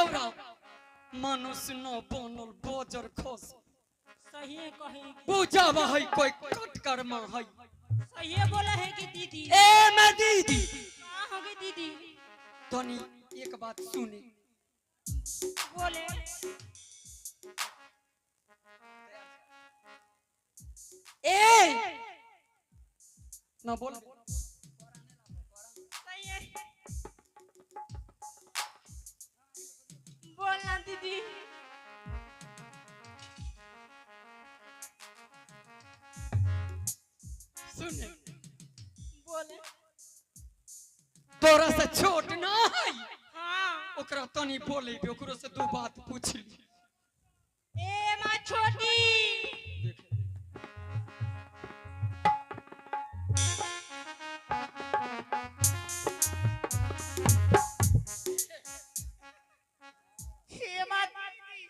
छौरा मनुष्य न बनल बजर खस। सही कही। पूजावा है कोई कटकर्मा है। सही बोला है कि दीदी। ए मैं दीदी। कहाँ हो गई दीदी? तनी एक बात सुने। बोले। ए ना बोल। सही है। बोलना दीदी। सुने। बोले। तोरा से छोट ना है। हाँ। ओकरा तनी बोले, ओकरो से दो बात पूछ ली। ए माँ छोटी। देख। हे माँ दीदी,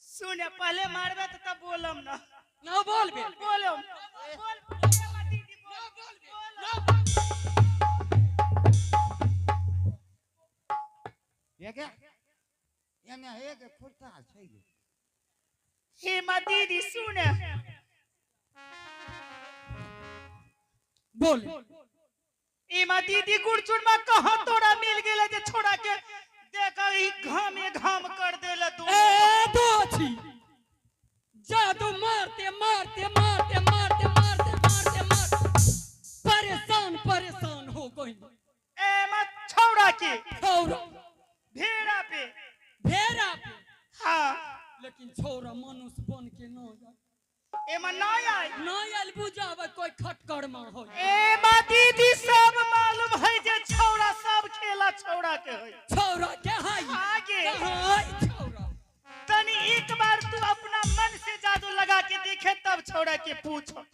सुने पहले मारबे तो तब बोलम ना। ना बोल बे। बोलम। बोल हे माँ दीदी, बोल। बोल। ये क्या एने एक फुर्ता छै गे। हे माँ दीदी सुने। बोल। ई माँ दीदी, गुड़ चूरमा कहाँ तोरा मिल गेले जे छोड़ा के देख ई घाम घाम कर देले तू। ए दोछी, जादू मारते मारते मारते मारते मारते मारते मारते परेशान परेशान हो गई। ए माँ छौड़ा के। छौरा। भेड़ा पे। भेड़ा पे। हाँ। लेकिन छौरा मनुष्य बन के न आयल। ए माँ ना आयल। न आयल, बुझावे कोई खटकरमा हो। ए माँ दीदी, सब मालूम है जे छौड़ा सब खेला छौड़ा के है। छौरा के है। आगे। कहाँ है छौरा? तनी एक बार तू अपना मन से जादू लगा के देखे, तब छौड़ा के पूछो।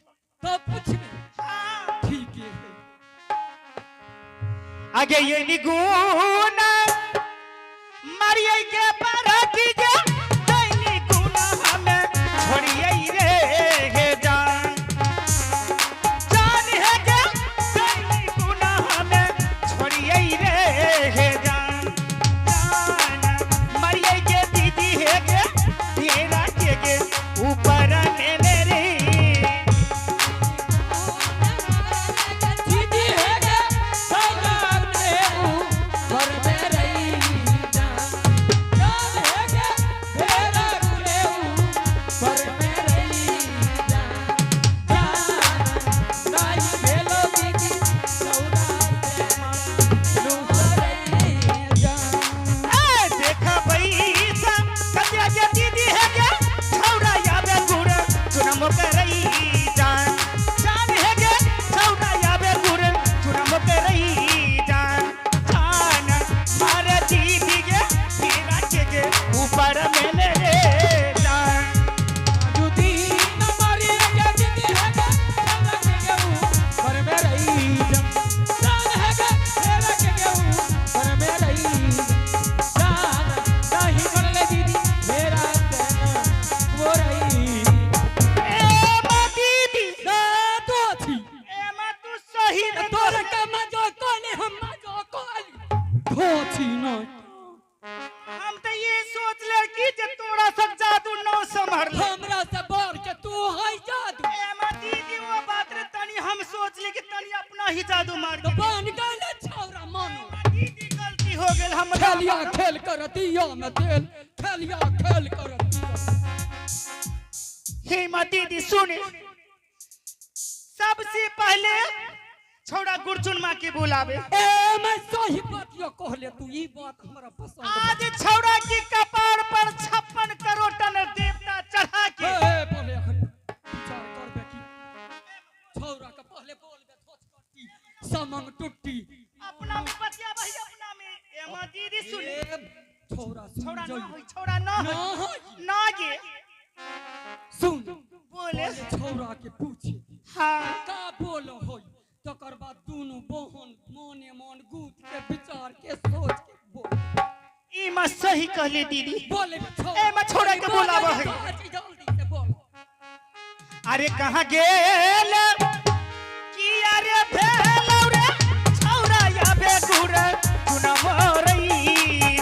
तब पूछबे। हाँ। ठीक है। आगे ये निगुना मारिए के परकी के तैनी गुना हमें छोड़िए रे हे जान जान है के तैनी गुना हमें छोड़िए रे हे जान जान मारिए के दीदी है के तेरा के ऊपर मेले रे। दीदी है गे छौरा के ऊपर में रही जान जान है गे भेड़ा के ऊपर में रही जान जान नाई भेलो दीदी छौरा के मानुष रही जान। ए देखा पैसा कतिया के दीदी है के छौड़ा याबे गुड़ चुनम करई जान जान है के छौड़ा याबे गुड़ चुनम करई जान जान मार दीदी के तेरा के ऊपर मेले रे जान। जुदी न मारी के दीदी है गे छौरा के ऊपर में रही जान जान है गे भेड़ा के ऊपर में रही जान नहीं बनले दीदी मेरा तेना वो रही। ए माँ दीदी। ना तो थी। ए माँ तू सही में तोरा के मजो कोली, हम मजो कोली धोछी न। हम तो ये सोच ले कि जे तोरा सब जादू न संभर ले। हमरा से बढ़ के तू है जादू। ए माँ दीदी, वो बात रे, तनी हम सोच ली कि तनी अपना ही जादू मार तो के। बन गए छौरा मानो। दीदी, गलती हो गेल हमरा। खेलिया खेल कर दिया में तेल, खेलिया खेल कर दिया। हे माँ दीदी सुने, सबसे पहले छोड़ा गुरचुन माँ के बुलावे। ए मैं सही बात यो कहले तू, ई बात हमरा पसंद बा। आज छौड़ा के कपार पर 56 करोड़ टन देवता चढ़ा के। ए पहले अखन विचार करबे की छौरा के पहले बोलबे, थोच कट्टी समंग टुट्टी। अपना में बतिया भाई, अपना में। ए माँ दीदी सुने। ए छौरा सुन। छौड़ा ना जई। होई, छौड़ा ना ना होई। होई। ना गे। सुन। बोले। पहले छौरा के पूछे। हाँ। का बोल होई, तकर बाद दुनू बहन मोने मोन गूथ के विचार के सोच के बोल। ई माँ सही कहले दीदी। बोले। ए, माँ छौड़ा के बोलाबो है। जल्दी से बोल। अरे कहाँ गेल की अरे भेलौ रे छौरा याबे गुर चुनम रई।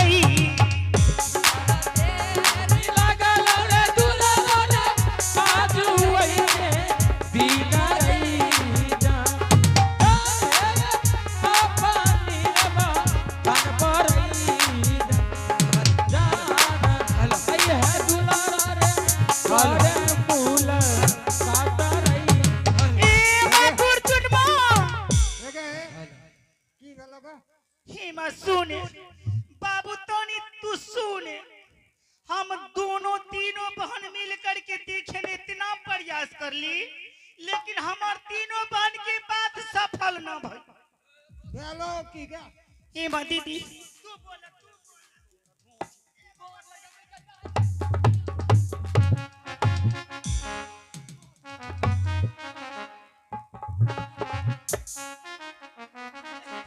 रही। लागल रे दुलारो रे आजू वही दीना रही जा पापा नीरवा धन पर जान है दुलारो रे अरे फूल काटा रही। ए माँ गुरचुनमा। हे गे, की भेलो गे? हिमा सुने बाबू तनी तू सुने, हम दोनों तीनों बहन मिल करके देखे ने इतना प्रयास कर ली, लेकिन हमार तीनों बहन के बात सफल न भई। भेलो की गे? हिमा दीदी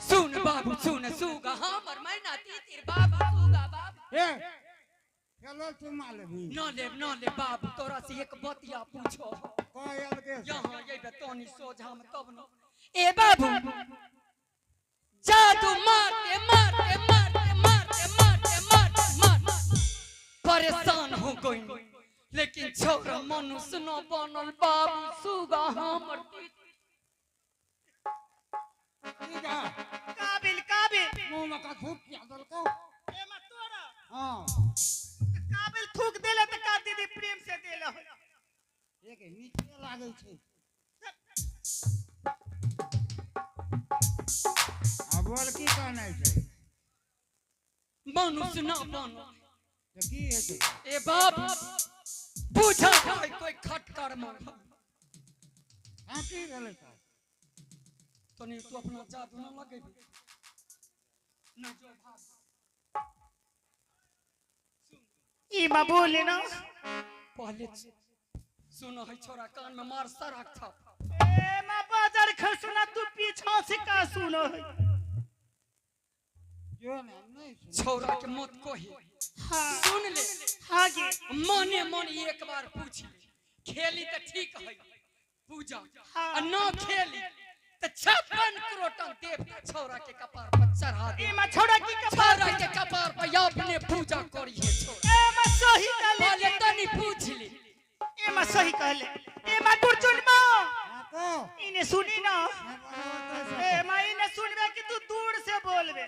सुन बाबू सुन, सुगा हमर मैना तीतिर बाबू, सुगा बाबू। हे, खेलो चुमा लेबही? न लेब न लेब बाबू, तोरा से एक बतिया पूछो। कहल गे। यहाँ अइबे तनी सोझा में तब न। ए बाबू, जादू मारते मारते मारते मारते मारते मारते मारते परेशान हो गई, लेकिन छोरा मनुष्य न बनल बाबू, सुगा हमर तीतिर। की गे? काबिल काबिल। मुँह में का थूक किया देलको? ए माँ तोरा। हाँ। काबिल थूक देले त का दीदी प्रेम से देले हो। एक नीचे लागै छै। आ बोल, की कहनाइ छै? मनुष्य न बनल। तऽ की हेतै? ए बाबू, बुझा भाई कोई खटकर मार। हाँ, की भेलै तऽ? तनी तू अपना जादू न लगेबी न जो भाग। ई माँ बोले ना। पहले सुनो है छोरा, कान में मार सड़क था। ए माँ बाजार खसुना, तू पीछा से का सुनो है? जो ने नहि सुन। छोरा के मत कही। हाँ। सुन ले। हाँ गे। मने मन एक बार पूछ ले, खेली तो ठीक है पूजा। हाँ। आ न खेली तो 56 करोड़ देवता छोरा के कपार पर चढ़ा दे। ए माँ छोरा की कपार? छोरा के कपार पर अपने पूजा करिए छोरा। ए माँ सही कहले। पहले तनी पूछ ले। ए माँ सही कहले। ए माँ गुरचुनमा। हाँ, कहो। इने सुनी ना। हाँ, बोलो, ए माँ इने सुनबे कि तू दूर से बोलबे?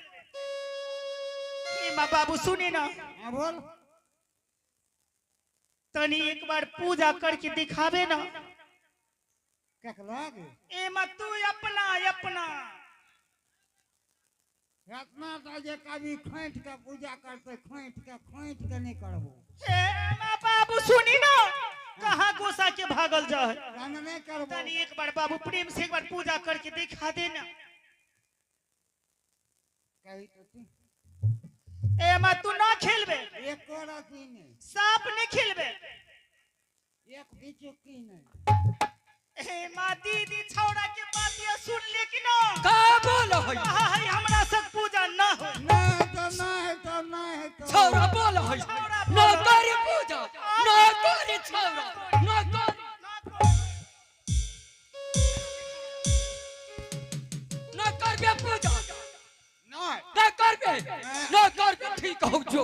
ए माँ बाबू सुनी ना। हाँ, बोल। तनी एक बार पूजा करके दिखाबे ना। केकरा गे? ए माँ तू अपना अपना। एतना तऽ जे कभी खोंटि के पूजा करतै, खोंटि के, खोंटि के नहि करबो। ए माँ बाबू सुनी ना, कहाँ गुस्सा के भागल जा है? रंग नहि करबो। तनी एक बार बाबू प्रेम से एक बार पूजा करके दिखा देना। कही तऽ तू। ए माँ तू ना खेलबे? एको रत्ती नहि। सांप नहीं खेलबे? एक बिचुक्की नहि। ए माँ दीदी, छौड़ा के बात ये सुन ले कि ना? का बोल है? कहा है हमरा सब पूजा ना हो। नहि हेतौ, नहि हेतौ, नहि हेतौ। छोरा बोल है, न करी पूजा, न करी छोरा, न करी, न करबे पूजा। नहि। न करबे, न करबे, ठीक हो जो।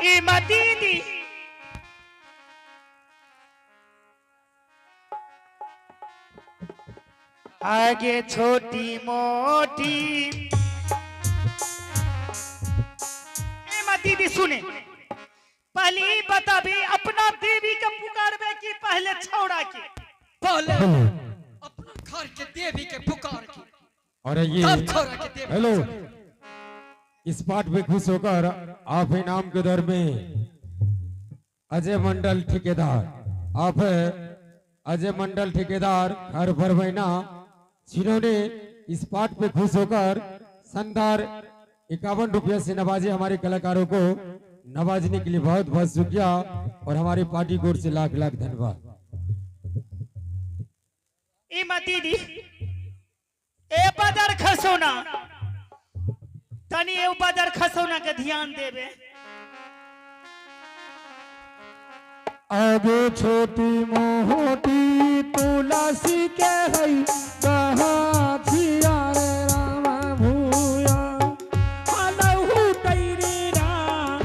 ए माँ दीदी, आगे छोटी मोटी। ए माँ दीदी सुने, पहले ई बताबी अपना देवी के पुकारबे कि पहले छौड़ा के? पहले अपना घर के देवी के पुकार के और ये तब छोरा के देवी। हेलो, इस पाठ में खुश होकर आप इनाम के दर में अजय मंडल ठेकेदार, आप है अजय मंडल ठेकेदार हर भर महीना, जिन्होंने इस पाठ पे खुश होकर शानदार 51 रुपया से नवाजे। हमारे कलाकारों को नवाजने के लिए बहुत बहुत शुक्रिया और हमारी पार्टी को ओर से लाख लाख धन्यवाद। ए माँ दीदी, ए बाजार खसौना, तनी ए बाजार खसौना के ध्यान देबे। आगे छोटी मोटी तुलसी के हई कहाँ रे राम भूया अलहु तैरे राम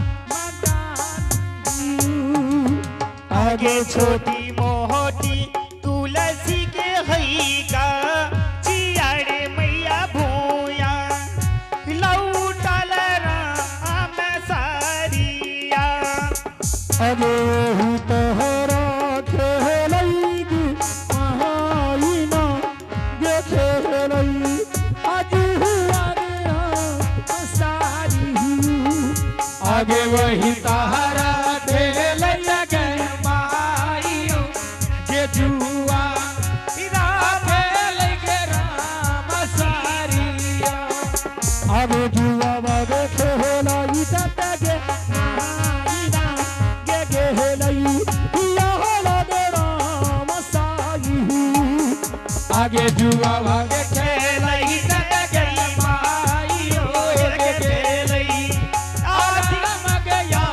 आगे छोटी मोटी तुलसी के हई का चियारे मैया भूया लौटल राम सारिया। अगे ही तोहरा खेलई महाइना गे खेलई अजू रे राम सारी। आगे वही तहरा खेल लगे माइयो जे जुआ खेल के राम सारिया। आगे जुआ बागे खेलई तगे महाइना गे खेलई या लगे राम साई। आगे जुआ भागे खेलई तगे माइयो के खेलई राम गया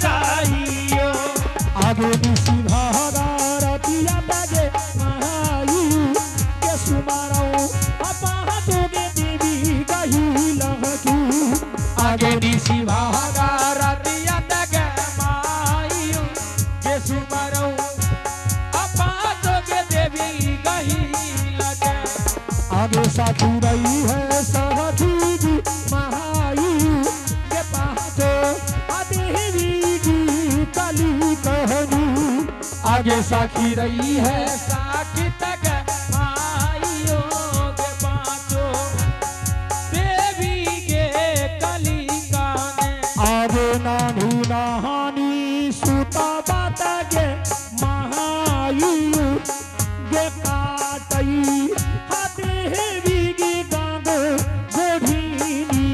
साइयो। आगे निशी भागा रतिया लगे महाई के सुमारो अपाहतोगे देवी गही लहकी। आगे निशी भागा रतिया तगे माइयो जे सुमरो अपातोगे देवी गही लगे। आगे साथी रही है साथी जी महाई के पासो देवी जी कली कहनी। आगे साखी रही है साखी तक माइयो के पाँचो देवी के कली काने। आगे नानी नहानी सुता बात गे महाई गे काटई देवी गे गांगो गोढीनी।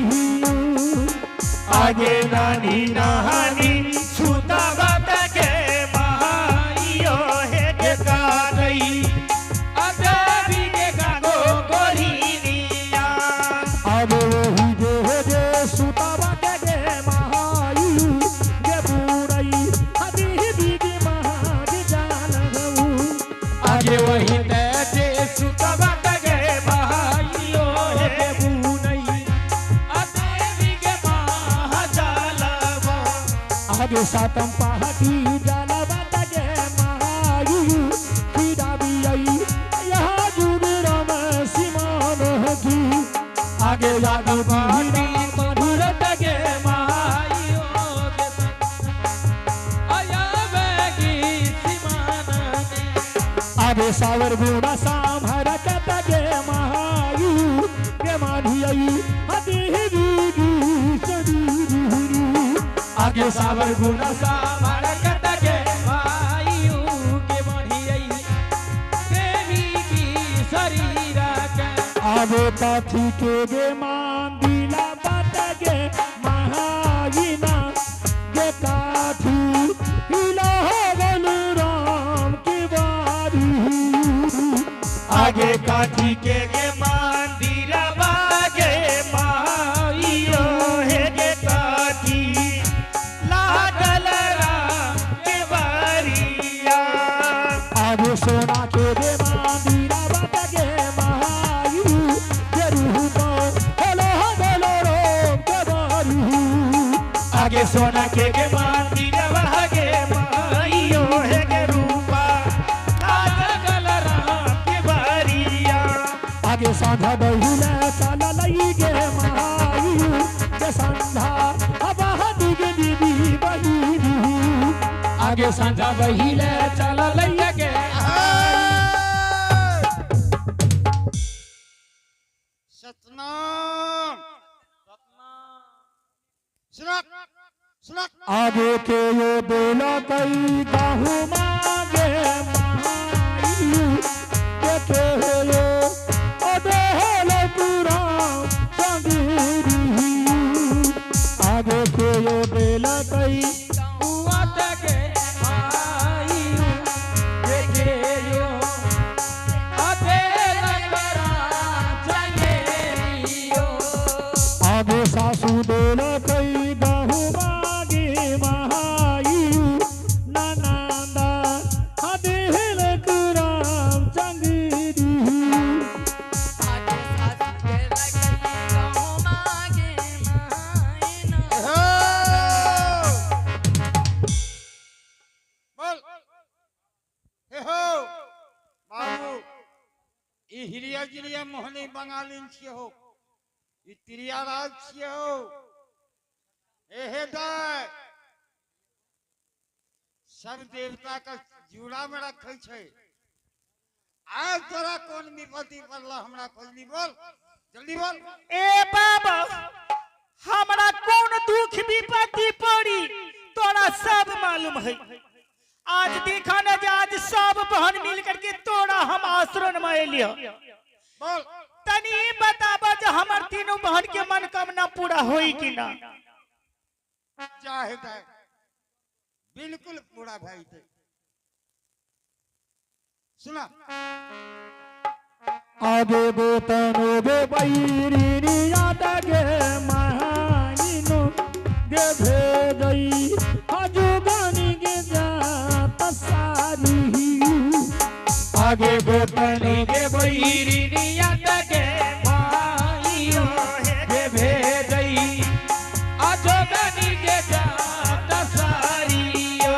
आगे नानी नहानी सुता बात के माइयो हे के काटई देवी के गांगो गोरिनिया। आगे वही जे जे सुता बात गे महाई गे बुरई देवी गे महागे जानहू। आगे वही ते सुतवा तगे भाइयो हे बुनई देवी के महाजालवा। आगे सातम पहाड़ी जाला बात गे महाई खिदाबियई यहाँ जुड़ राम सीमान की। आगे यादव बाटी भरत गे माइयो के आया बेगी सीमान ने। आगे सावर गुणा सामर कत गे महाई गे माधियई देवी गी शरीर। आगे सावर गुण सावर कत गे माइयो के बढ़ियई देवी की शरीर के। आगे पाथी के गे मांदिला बात गे महाइना गे काठी हिला गल राम की बारी। आगे काठी के गे मंदिर बागे माइयो हे गे काठी लागल राम के बारिया। आगे सोना के गे मांदिरा बात गे महायु गे रूप हेलो गल राम के बारी। आगे सोना के गे मंदिर बागे माइयो हे गे रूपा लागल राम के बारिया। आगे साझा बहुला चल लई गे महायु गे संधा अबह दुग दीदी बहिनी। आगे सांझा बहिले चल लैया गे। सतनाम सुनक सुनक। आगे के यो बेला कई गाहू मागे महायु के के यो अदहल पूरा संगीरी। आगे के यो बेला कई हुआ तके आयु के यो अधेल करा चंगेरियो। आगे सासू देल कई गाहू मागे महायु नाना। नजरिया मोहनी बंगालीन छियै हो, ई त्रिया राज छियै हो। एहे दाय सब देवता के जूड़ा में रखे छै। आज तोरा कोन विपत्ति पड़ला हमरा खोजली, बोल जल्दी बोल। ए बाबा, हमरा कोन दुख विपत्ति पड़ी तोरा सब मालूम है। आज देखा न जे आज सब बहन मिल करके तोरा हम आश्रम में एलियो। बोल। तनी बताबा जे हमर तीनों बहन के मनोकामना पूरा होई कि ना? चाहे दाय बिल्कुल पूरा भाई थे। सुना आगे गोतनो गे बैरी गे महाइनो गे भेजई हजुगानी गे जात सारी। आगे गोतनो गे बैरी गे माइनो गे भेजई अजोगानी गे जात सारियो।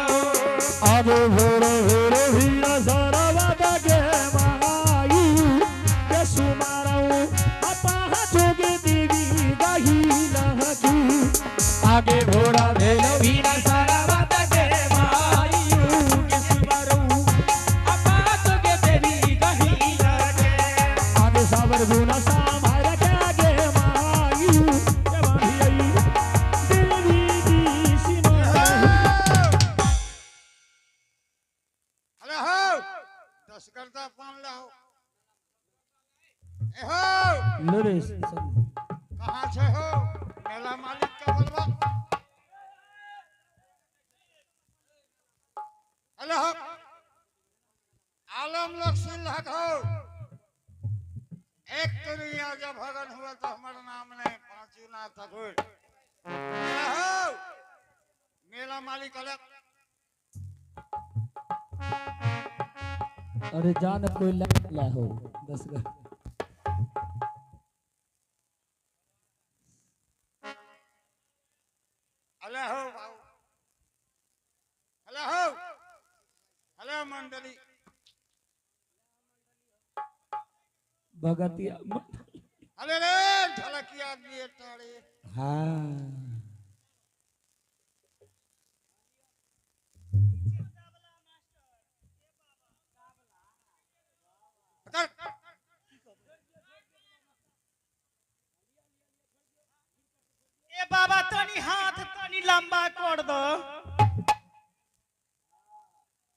आगे भोर भोर भीड़ सरवा गे माई के सुमारऊ अपा जोगे देवी गाही लहकी। आगे घोड़ा भेलो भीड़ सरवा गे माई के सुमारऊ अपा जोगे देवी गाही लहकी। आगे सावर गुना सामार के आगे माई के बांधियई देवी दी सिमा। अरे हो 10 करता पान लाओ। ए हो लोरे कहाँ से हो मेला मालिक का बोलवा। अरे हो आलम लोग सुन लहक हो, एक दुनिया जब भगन हुआ तो हमारा नाम नहीं पांचू ना ठाकुर। अरे हो मेला मालिक अलग। अरे जान कोई ला हो 10 ग। अरे हो बाबू, अरे हो, अरे मंडली भगतिया। अरे रे ढलकिया दिए तारे। हाँ पकड़। ए बाबा, तनी हाथ तनी लंबा कर दो।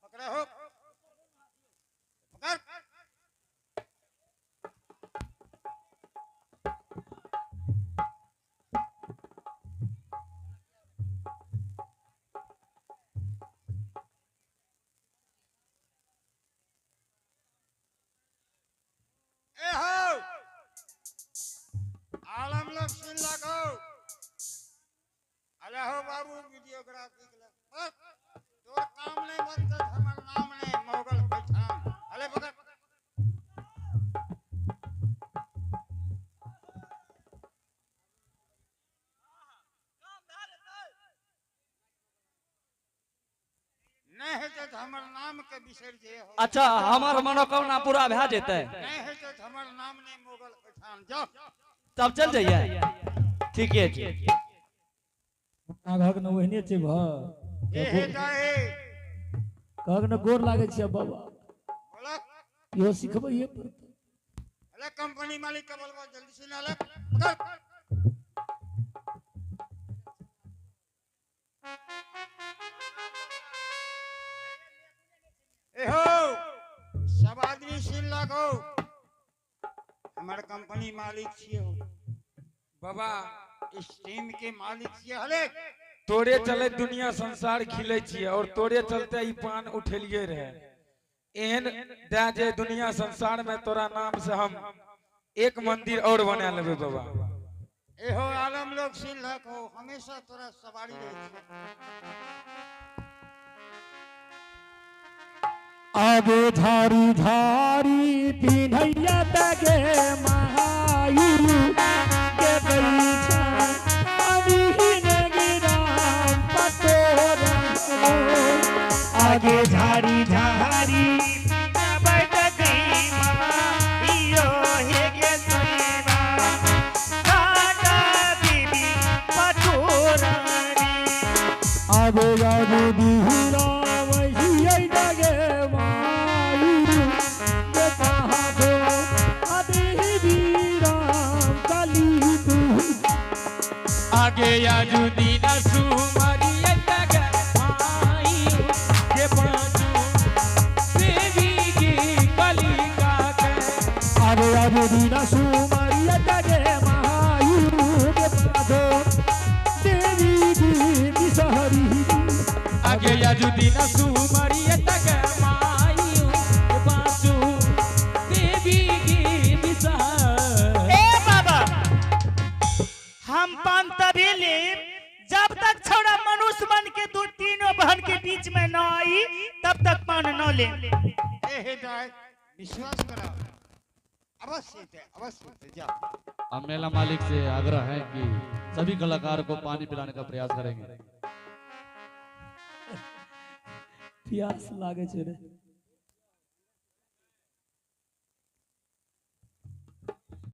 पकड़े हो, पकड़। ए हो आलम लोग सुन लगो। अरे हो बाबू वीडियोग्राफी के लिए बस, तोर काम नहीं बनते हमर नाम नहीं मोगल पठान। अरे पकड़। नहीं हेतै तऽ हमर नाम के बिसरि जे हो। अच्छा, हमर मनोकामना पूरा भए जेतै? नहीं हेतै तऽ हमर नाम नहीं मोगल पठान। जाओ तब चल जइयै। ठीके छै। आघक न ओहने छै भ। ए हे जाए कहक न गोर लागै छै बाबा। बोला। इहो सिखबैये पड़तै। अरे कंपनी मालिक के बोलबा जल्दी से ना लग पकड़। ए हो सब आदमी सुन लगो, हमर कंपनी मालिक छियै हो बाबा, इस टीम के मालिक छियै। हले तोरे चले दुनिया संसार खिले छियै और तोरे चलते ई पान उठेलिए रहे। एहन दए जे दुनिया संसार में तोरा नाम से हम एक मंदिर और बना लेबै बाबा। ए हो आलम लोग सुन लग हो, हमेशा तोरा सवारी रहै छै। आगे झारी झारी पिन्हैया तगे महायु के बैठा अभी गिराम पटोरा। आगे झारी झारी बैठ गई माँ, यो हे। आबे आबे दीना वही लगे मायू के कहा दो अभी राम काली तू आगे आजू दीना सुमरी लगे मायू के पांचू देवी की कलिका के। आबे आबे दीना सुमरी लगे मायू के पादो देवी की विषहरी। आगे आजू दीना सुमरी लगे मायू के पांचू देवी की विषहरी। ए बाबा, हम पान तभी ले जब तक छोड़ा मनुष्य मन के दो तीनों बहन के बीच में न आई, तब तक पान न ले। ए हे दाय, विश्वास करा, अवश्य होते, अवश्य होते, जा। अब मेला मालिक से आग्रह है कि सभी कलाकार को पानी पिलाने का प्रयास करेंगे। प्यास लागे छे रे।